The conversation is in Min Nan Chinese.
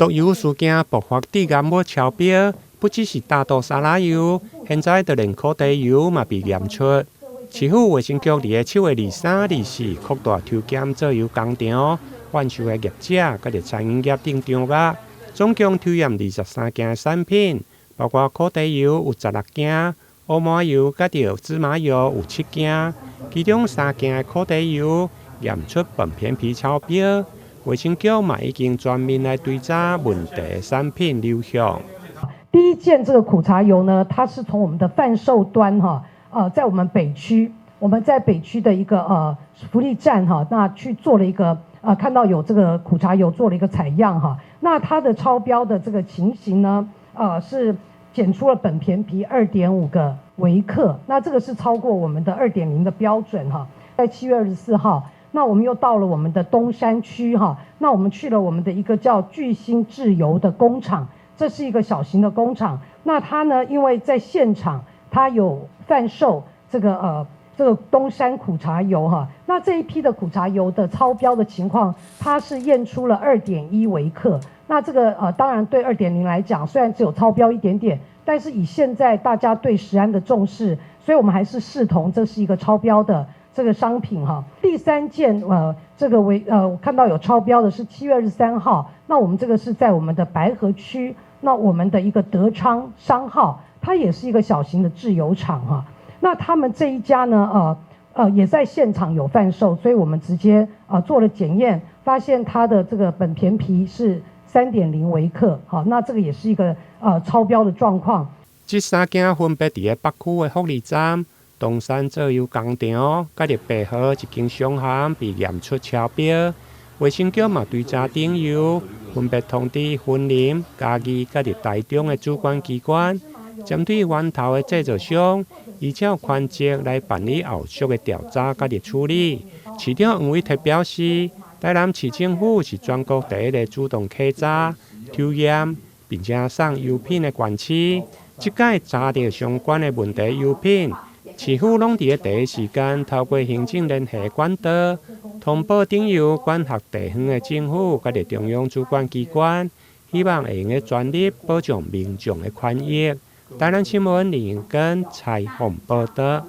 毒油事件爆發致癌物超標，不只是大豆沙拉油，現在就連苦茶油嘛被驗出。市府衛生局佇咧7月23、24擴大抽檢製油工場販售的業者，佮著餐飲業頂張額，總共抽驗23件產品，包括苦茶油有16件，烏麻油佮著芝麻油有7件，其中3件的苦茶油驗出苯偏鈹超標。衛生局嘛已經全面來追查問題產品流向。第一件這個苦茶油呢，它是從我們的販售端哈，在我們北區，我們在北區的一個福利站哈，那去做了一個看到有這個苦茶油做了一個採樣哈，那它的超標的這個情形呢，是檢出了苯偏鈹2.5個微克，那這個是超過我們的2.0的標準哈。在7月24號，那我們又到了我們的東山區哈，那我們去了我們的一個叫巨星製油的工廠，這是一個小型的工廠。那它呢，因為在現場它有販售這個東山苦茶油哈，那這一批的苦茶油的超標的情況，它是驗出了2.1微克。那這個當然對2.0來講，雖然只有超標一點點，但是以現在大家對食安的重視，所以我們還是視同這是一個超標的這個商品哈。第三件這個為我看到有超標的是7月23號，那我們這個是在我們的白河區，那我們的一個德昌商號，它也是一個小型的製油廠哈。那他們這一家呢，也在現場有販售，所以我們直接做了檢驗，發現它的這個苯偏鈹是3.0微克，好，那這個也是一個超標的狀況。這三件分別佇咧北區的福利站、東山製油工場，佮著白河一間商行被驗出超標。衛生局嘛追查頂油，分別通知雲林、嘉義佮著台中的主管機關，針對源頭的製造商，依照權責來辦理後續的調查佮著處理。市長黃偉哲表示，台南市政府是全國第一个主動稽查、抽驗，並且送油品的縣市。這擺查著相關的問題油品，市府攏佇咧第一時間透過行政聯繫管道，通報頂油管轄地方的政府佮著中央主管機關，希望會用得全力保障民眾的權益。台南新聞林永根採訪報導。